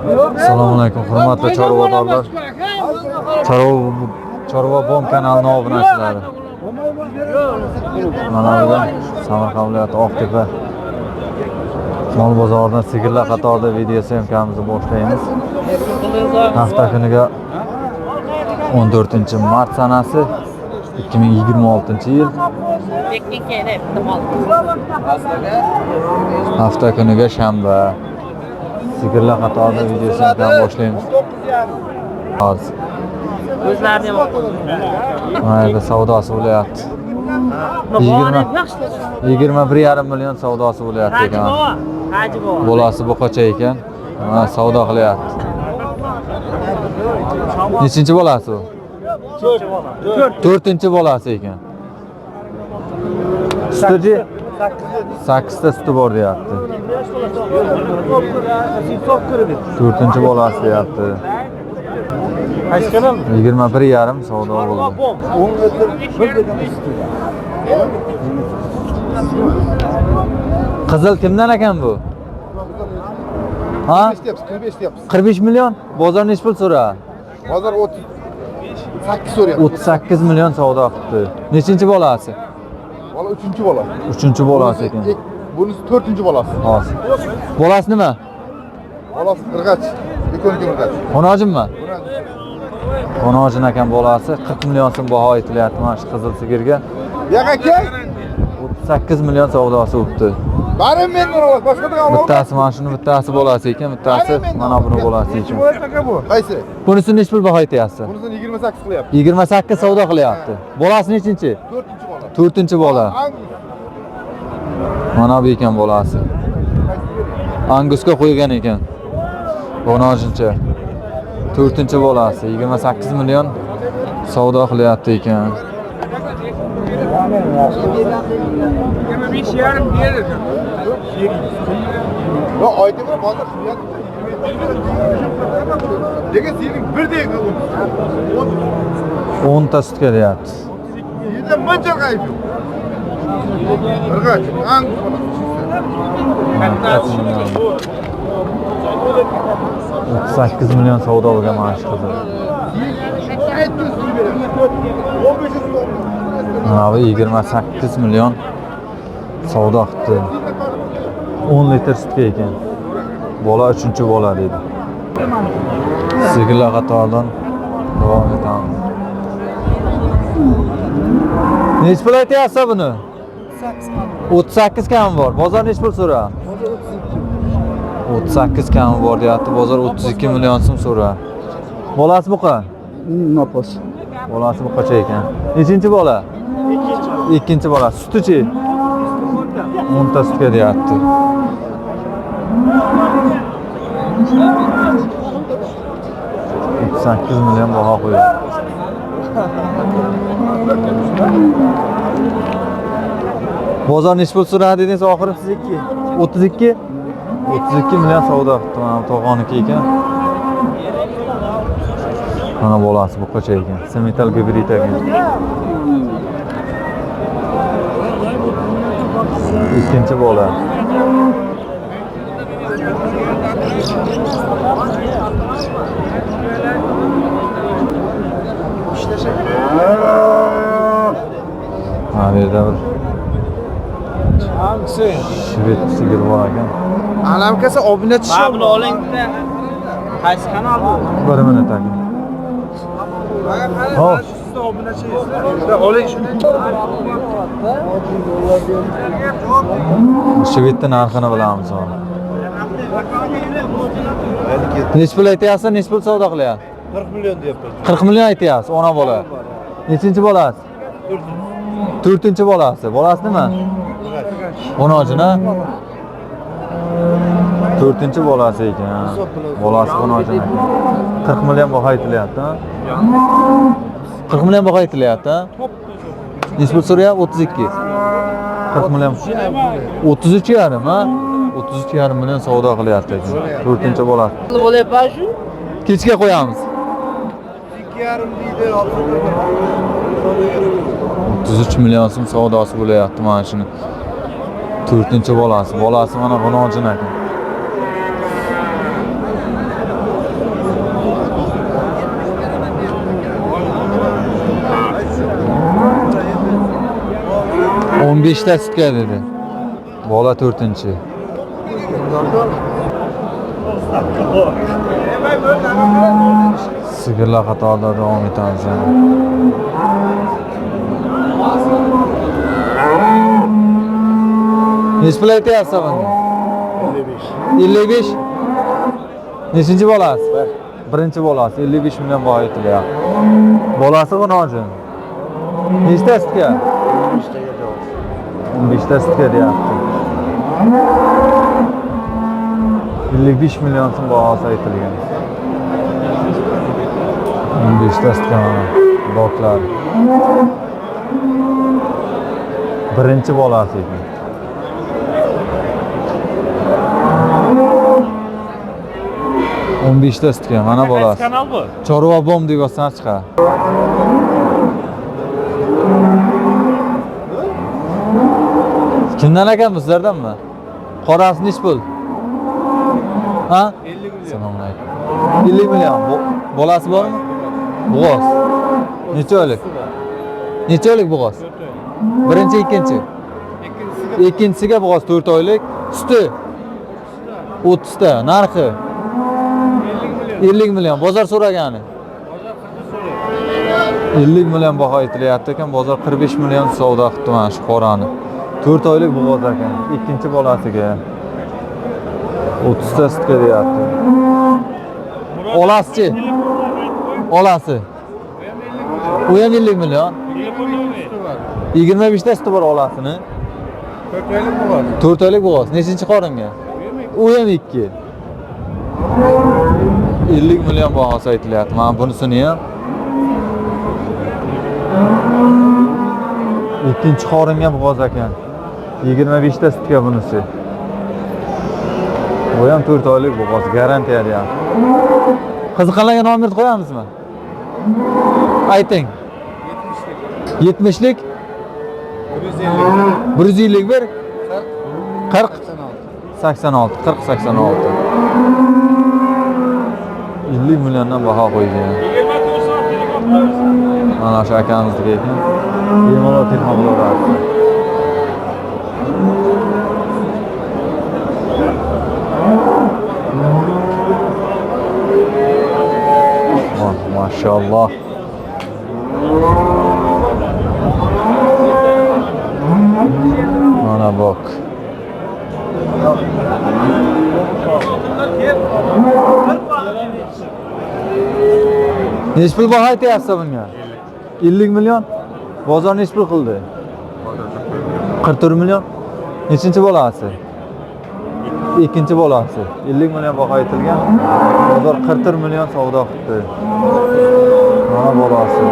Assalomu alaykum hurmatli chorvadorlar. Chorva bom kanalining obunachilari. Mana bugun Samarqand viloyati Oqtepa mol bozoridan sigirlar qatorida video syomkamizni boshlaymiz. Hafta kuniga 14 mart sanasi 2026-yil. Hafta kuniga shanba. Sigirlar qatorida video syomkani boshlaymiz. Hozir O'zlarini ham mana yerda savdosi bo'lyapti. 21,5 million savdosi bo'lyapti ekan. Haji bobo. Bolasi buqacha ekan. Mana savdo qilyapti. Nechinchi bolasi u? To'rtinchi bolasi ekan. Sutichi 8 ta suti bor deyapti. To'rtinchi bolasi deyapti. Qaysi kanal? 21,5 savdo bo'ldi. 10 metr bir degan ustiga. Qizil kimdan ekan bu? Ha? 45 deyapsiz, 45 deyapsiz. 45 million. Bozor nechi pul so'radi? Bozor 38 so'rayapti. 38 million savdo qilibdi. Nechinchi bolasi? Bola 3-bola. 3-chi bolasi ekan. Bunisi 4-bolasi. Hozir. Bolasi nima? Bolasi irg'ach, ekonomik irg'ach. Xonojinmi? Xonojin ekan bolasi 40 million so'm baho aytilyapti mana shu qizil sigirga. Bu yoqqa kel. 38 million savdosi bo'libdi. Bari mendan olasiz, boshqadan olmaysiz. Bittasi mana shuni, bittasi bolasi ekan, bittasi mana buni bolasi ekan. Bu. Qaysi? Bunisi nechi pul baho aytyapsiz? Bunisini 28 qilyapti. 28 savdo qilyapti. Bolasi nechinchi? 4-bola. 4-chi bola. Angus. Mana bu ekan bolasi. Angusga qo'ygan ekan. Xonojincha. 4-chi bolasi 28 million savdo qilyapti ekan. 25,5 deydi. Yo, oyda bir bozor qilyapti. Lekin sening birdek qildim. 10 ta sut kelyapti. Yerda muncha ayb yo'q. Irg'ach, Angus bolasi. 38 million savdo bo'lgan mana shu qizil. Mana bu 28 million savdo qildi. 10 litr sutga ekan. Bola 3-bola dedi. Sigirlar qatoridan davom etamiz. Nechi pul aytyapsiz buni? 38 kami bor. Bozor nechi pul so'radi? 38 kami bor deyapti. Bozor 32 million so'm so'radi. Bolasi buqa? Nopos. Bolasi buqacha ekan. Nechinchi bola? Ikkinchi bola. Sutichi? 10 ta sutga deyapti. 38 million baho qo'ydi. Bozor nechi pul so'radi dedingiz oxiri? 32. 32? 32 million savdo qildi. Mana tog'oniki ekan. Mana bolasi buqacha ekan. Semental gibrid ekan. Ikkinchi bola. Mana bu yerda bir Hangisi? shved sigir bor ekan. Alamkasi obunachi. Mana buni oling. Qaysi kanal bu? Bir minut aka. Hop. Sizni obunachingiz. Oling shuni. Shvedni narxini bilamiz hozir. Nechi pul aytyapsiz, nechi pul savdo qilyapsiz? 40 million deyapti. 40 million aytyapsiz, ona bola. Nechinchi bolasi? 4-chi bolasi. Bolasi nima? Xonojin, ha? 4-chi bolasi ekan. Bolasi xonojin ekan. 40 million baho aytilyapti, ha? 40 million baho aytilyapti, ha? Nechi pul so'rayapti? 32. 40 million. 33,5, ha? 33,5 million savdo qilyapti ekan. 4-chi bolasi. Bo'lyapman shu. Kechga qo'yamiz. 2,5 deydi. 33 million so'm savdosi bo'lyapti mana shuni. 4-chi bolasi. Bolasi mana xonojin ekan. 15 ta sutga dedi. Bola 4-chi. Sigirlar qatorida davom etamiz yana. Nechi pul aytyapsiz bunga? 55. 55? Nechinchi bolasi? Birinchi bolasi 55 million baho aytilyapti. Bolasi g'unojin. Nechta sutga? 15 ta sutga deyapti. 55 million so'm bahosi aytilgan. 15 ta sutga mana doklar. Birinchi bolasi ekan. 15 ta sutga mana bolasi. Kanal bu. Chorva bom deb yozsangiz chiqadi. Kimdan ekan bu, sizlardanmi? Qorasi nech pul? Ha? 50 million. Assalomu alaykum. 50 million. Bolasi bormi? Bo'g'oz. Necha oylik? Necha oylik bo'g'oz? Birinchi, ikkinchi. Ikkinchisiga bo'g'oz 4 oylik. Suti 30 ta. Narxi 50 million. Bozor so'ragani. 50 million baho aytilyapti ekan. Bozor 45 million savdo qildi mana shu qorani. 4 oylik bo'g'oz ekan. Ikkinchi bolasiga. 30 ta sutga deyapti. Olasichi? Olasi. U ham 50 million. 25 ta suti bor olasini. 4 oylik bo'g'oz. 4 oylik bo'g'oz. Nechinchi qoringa? U ham 2. 50 million bahosi aytilyapti. Mana bunisini ham. Ikkinchi qoringa bo'g'oz ekan. 25 ta sutga bunisi. Bu ham 4 oylik bo'g'oz, garantiya deyapti. Qiziqqanlarga nomerni qo'yamizmi? Ayting. 70lik 151 40 86 40 86 50 milliondan baho qo'ygan. Mana shu akamizniki ekan. Bemalol telefon qilaverasiz. Oh, mashalloh. Mana bak. Nechi pul baho aytyapsiz bunga? 50 million. Bozor nechi pul qildi? 44 million. Nechinchi bolasi? Ikkinchi bolasi. 50 million baho aytilgan. Bozor 44 million savdo qildi. Mana bolasi.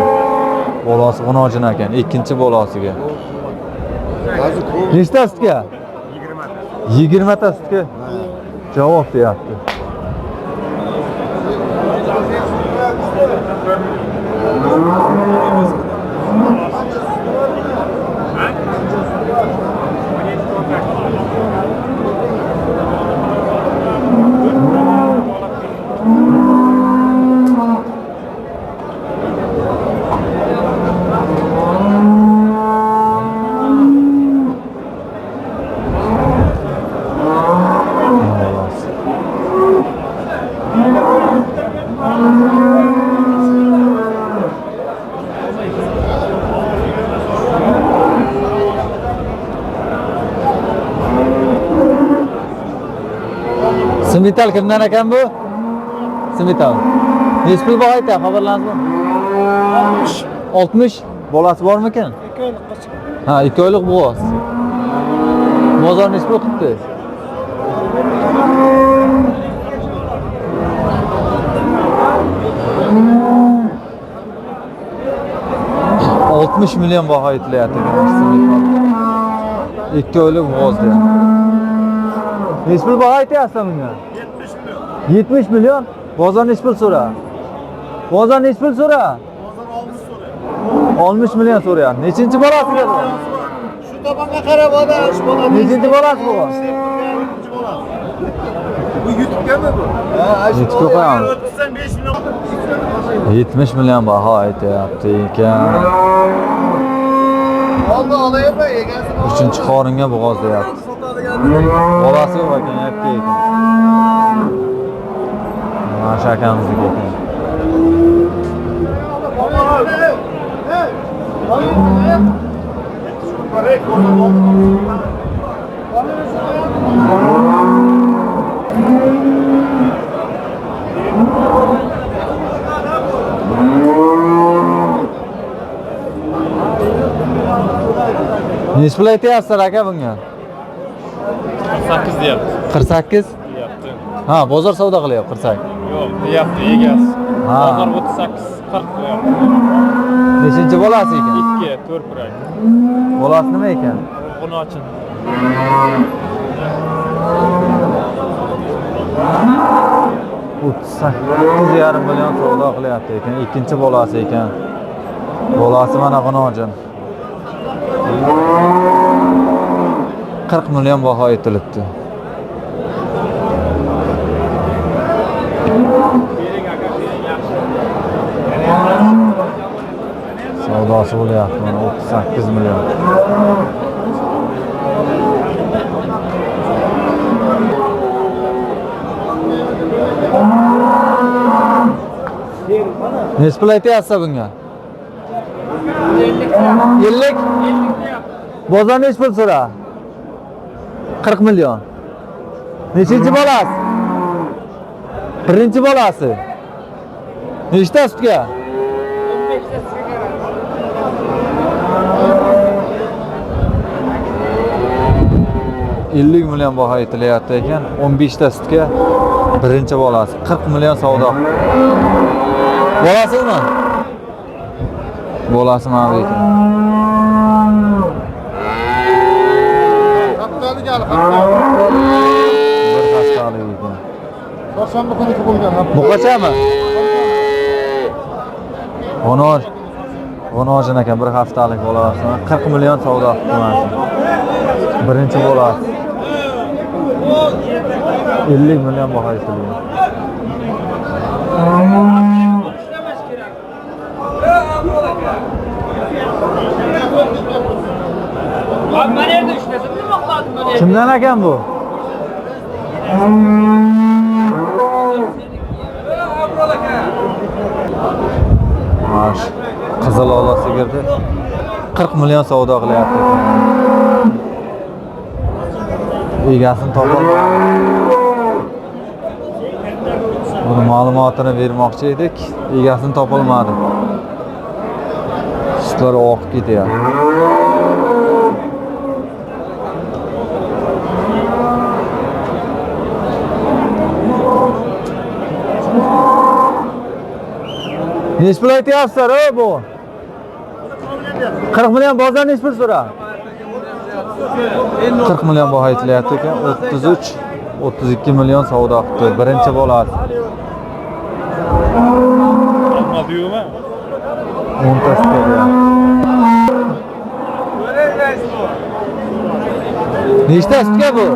Bolasi g'unojin ekan, ikkinchi bolasiga. Nechta sutga? 20 ta sutga. Javob deyapti. Bolasi. Simital kimdan ekan bu? Simital. Nechi pul baho aytyapti, xabarlaringizmi? 60. Bolasi bormikan? 2 oylik qo'chqor. Ha, 2 oylik bo'g'oz. Bozor nechi pul qilibdi? 60 million baho aytilyapti ekan Simital. 2 oylik bo'g'oz deyapti. Nechi pul baho aytyapsiz bunga? 70 million. Bozor nechi pul so'ra? Bozor nechi pul so'ra? 60 million so'rayapti. Nechinchi bolasi bu? Shu tomonga qarab bola, shu bola. Nechinchi bolasi bu? Bu YouTube'gami bu? Ha, shu YouTube'ga qo'yamiz. 35 million. 70 million baho aytyapti ekan. Oldi olaymi egasini? Uchinchi qoringa bo'g'oz deyapti. Bolasi yo'q ekan, yakka ekan. Mana shu akamizniki ekan. Nechi pul aytyapsizlar aka bunga? 48 deyapti. 48? Deyapti. Ha, bozor savdo qilyapti 48. Yo'q, deyapti egasi. Ha. Bozor 38 40 deyapti. Nechinchi bolasi ekan? 2 4 kurak. Bolasi nima ekan? G'unochin. 38,5 million savdo qilyapti ekan. Ikkinchi bolasi ekan. Bolasi mana g'unochin. 40 million baho aytilibdi. Savdosi bo'lyapti mana 38 million. Nechi pul aytyapsiz bunga? 50. Bozor nechi pul so'ra? 40 million. Nechinchi bolasi? Birinchi bolasi. Nechta sutga? 50 million baho aytilyapti ekan. 15 ta sutga birinchi bolasi. 40 million savdo. Bolasi nima? Bolasi mana bu ekan. Haftalik hali hafta. Bir haftalik ekan. Chorshanba kuni tug'ilgan. Buqachami? G'unoj. G'unojin ekan, bir haftalik bolasi. 40 million savdo qildi mana shu. Birinchi bolasi. 50 million baho aytilgan. Kimdan ekan bu? Mana shu qizil ola sigirni 40 million savdo qilyapti. Egasini topolmadi. Buni ma'lumotini bermoqchi edik, egasini topolmadi. Sutlar oqib ketyapti. Nechi pul aytyapsizlar, o bu? 40 million bozor nechi pul so'ra? 40 million baho aytilyapti ekan. 33 32 million savdo qildi. Birinchi bolasi. Olmadi-yumi? 10 ta sut beryapti. Nechta sutga bu?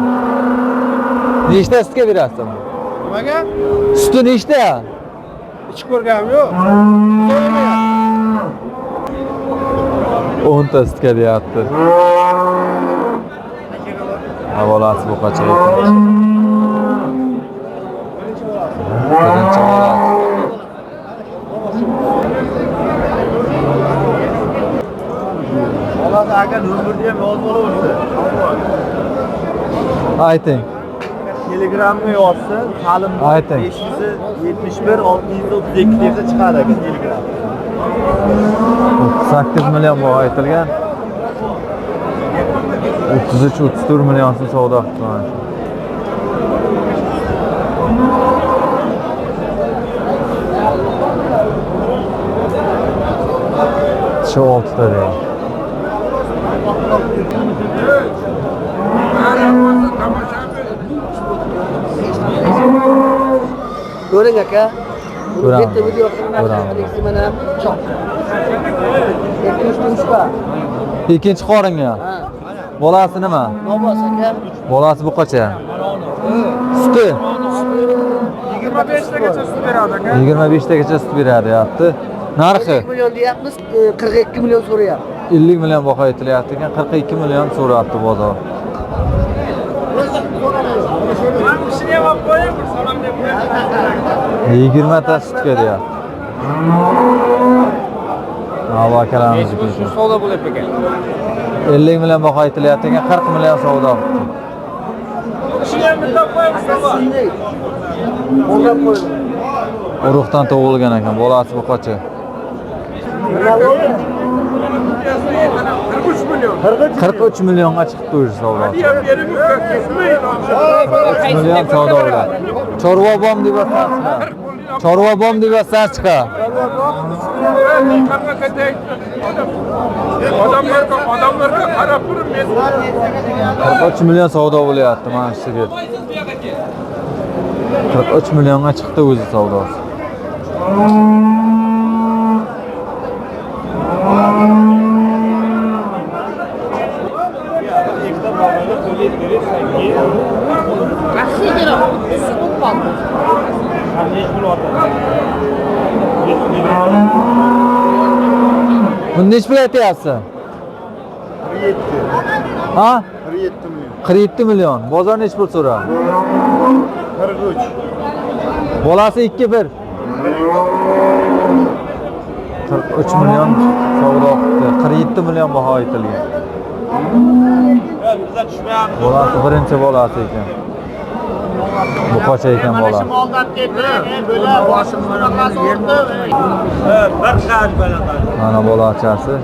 Nechta sutga berasiz? Nimaga? Suti nechta? Ichib ko'rganim yo'q. 10 ta sutga deyapti. Bolasi bu qacha ekan. Birinchi bolasi. Bolasi aka nomerni ham yozib olaversin. Ayting. Telegramga yozsin, Salim Ayting. 571 632 desa chiqadi aka Telegram. 38 million baho aytilgan. 33-34 million so'm savdo qildi mana shu. Shu 6 ta deyapti. Ko'ring aka. Ko'ramiz. Bitta video Ko'ramiz. Mana chop. Ikkinchi qoringa. Bolasi nima? Nobos aka. Bolasi buqacha. Suti 25 tagacha sut beradi aka. 25 tagacha sut beradi deyapti. Narxi 42 million deyapmiz, 42 million so'rayapti. 50 million baho aytilyapti ekan, 42 million so'rayapti bozor. 20 ta sutga deyapti. Ava akalarimiz Savdo bo'lyapti ekan. 50 million baho aytilyapti ekan, 40 million savdo qilibdi. Urug'dan tug'ilgan ekan, bolasi buqacha. 43 millionga chiqibdi o'sha savdosi. 43 million savdo bo'ladi. Chorva bom deb chiqadi. Chorva bom deb chiqadi. Odamlarga qarab turib men 43 million savdo bo'lyapti mana shu sigir. 43 millionga chiqdi o'zi savdosi. Buni necha pul aytyapsiz? 47. Ha? 47 million. 47 million. Bozor necha pul so'radi? 43. Bolasi 2-1. 43 million savdo qildi. 47 million baho aytilgan. Bolasi birinchi bolasi ekan. Buqacha ekan bola. Mana bolachasi.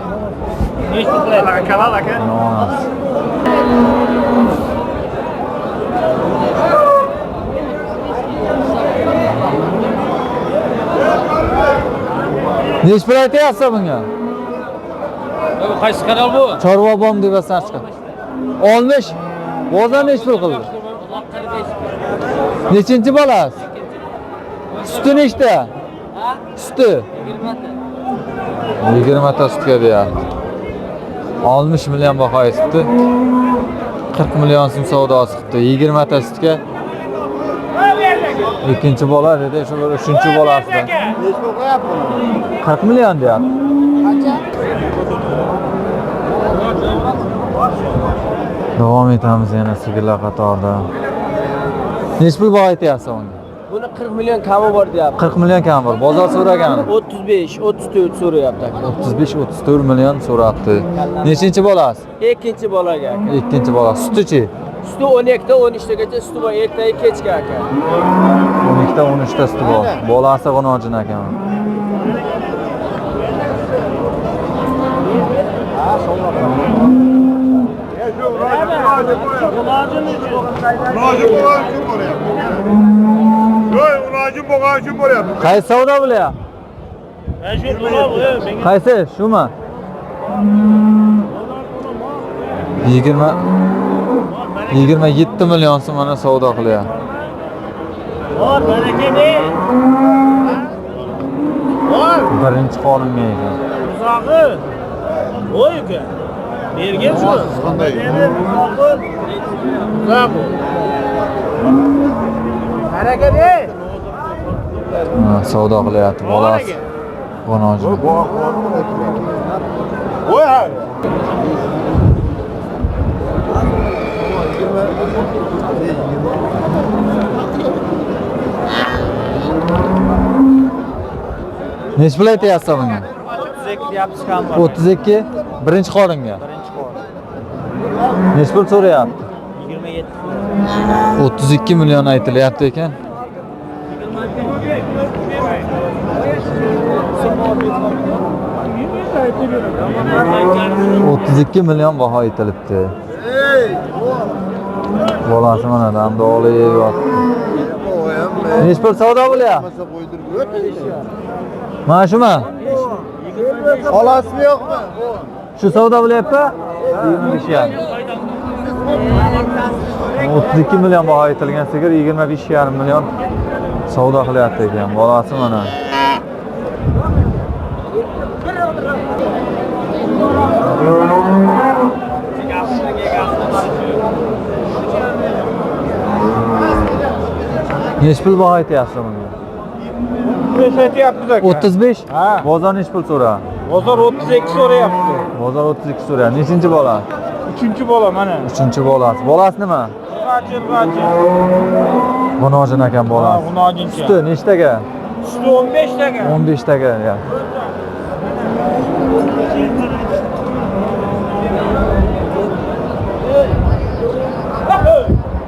Mana onasi. Necha pul aytyapsiz bunga? Qaysi kanal bu? Chorva bom deb chiqadi. 60. Bozor necha pul qildi? Nechinchi bolasi? Suti nechta? Suti? 20 ta sutga deyapti. 60 million baho aytibdi. 40 million so'm savdosi qilibdi. 20 ta sutga. Ikkinchi bola dedi, shu bir uchinchi bolasi. Necha pul qo'yapti buni? 40 million deyapti. Davom etamiz yana sigirlar qatorida. Necha pul baho aytyapsiz unga? Buni 40 million kami bor deyapti. 40 million kami bor. Bozor so'ragani 35, 34 so'rayapti aka. 35, 34 million so'rabdi. Nechinchi bolasi? Ikkinchi bolaga aka. Ikkinchi bola. Sutichi? Suti 12 ta, 13 tagacha suti bor, ertaga kechga aka. 12 ta, 13 ta suti bor. Bolasi g'unojin ekan. Qaysi savdo bo'lyapti? Qaysi? Shumi? 27 million so'm mana savdo qilyapti. Bor, baraka ber. Bor. Birinchi qoringa ekan. Uzog'i. Voy uka. Bergan shu. Qanday? Uzoq bu. Baraka ber. Savdo qilyapti bolasi. G'unojin. Voy ha. Necha pul aytyapsiz bunga? 32 deyapmiz kam bor. 32 birinchi qoringa. Birinchi qorin. Necha pul so'rayapti? 27. 32 million aytilyapti ekan. 32 million baho aytilibdi. Bolasi mana damdoli yeb yotibdi. Necha pul savdo bo'lyapti? Mana shumi? Olasizmi yo'qmi? Shu savdo bo'lyapti? 25,5. 32 million baho aytilgan sigir 25,5 million savdo qilyapti ekan. Bolasi mana. Necha pul baho aytyapsiz bunga? 35 aytyapmiz aka. 35? Ha. Bozor necha pul so'radi? Bozor 32 so'rayapti. Bozor 32 so'rayapti. Nechinchi bola? Uchinchi bola mana. Uchinchi bolasi. Bolasi nima? G'ajir, g'ajir. G'unojin ekan bolasi. G'unojincha. Suti nechtaga? Suti 15 taga. 15 taga. Ya.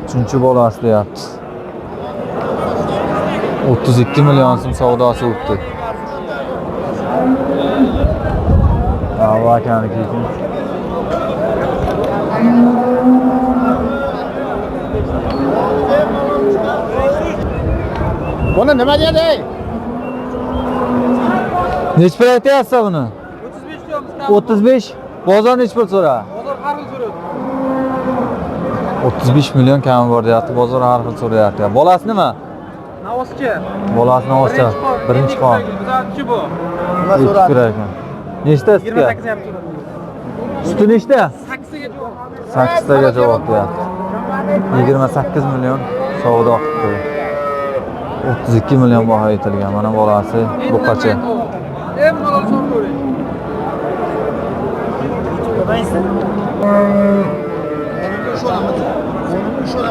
Uchinchi bolasi deyapti. 32 million so'm savdosi o'tdi. Bu akaniki ekan. Buni nima dedi? Nechi pul aytyapsiz buni? 35. Bozor nechi pul so'radi? Bozor har xil so'rayapti. 35 million kami bor deyapti. Bozor har xil so'rayapti. Bolasi nima? Navoschi. Bolasi navoscha. Birinchi qon. Bizaniki bu. Nima Ikki so'radi? kura ekan. Nechta sutga? 28 ham so'radi. Suti nechta? 8 ga javob. 8 taga javob deyapti. 28 million savdo qilibdi. 32 million baho aytilgan. Mana bolasi buqacha. Hem malol so'rab ko'ring.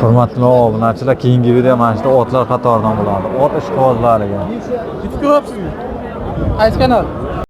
Hurmatli obunachilar, keyingi video mana shu otlar qatoridan bo'ladi. Ot ishqibozlariga. Yutib ko'ryapsizmi? Qaysi kanal?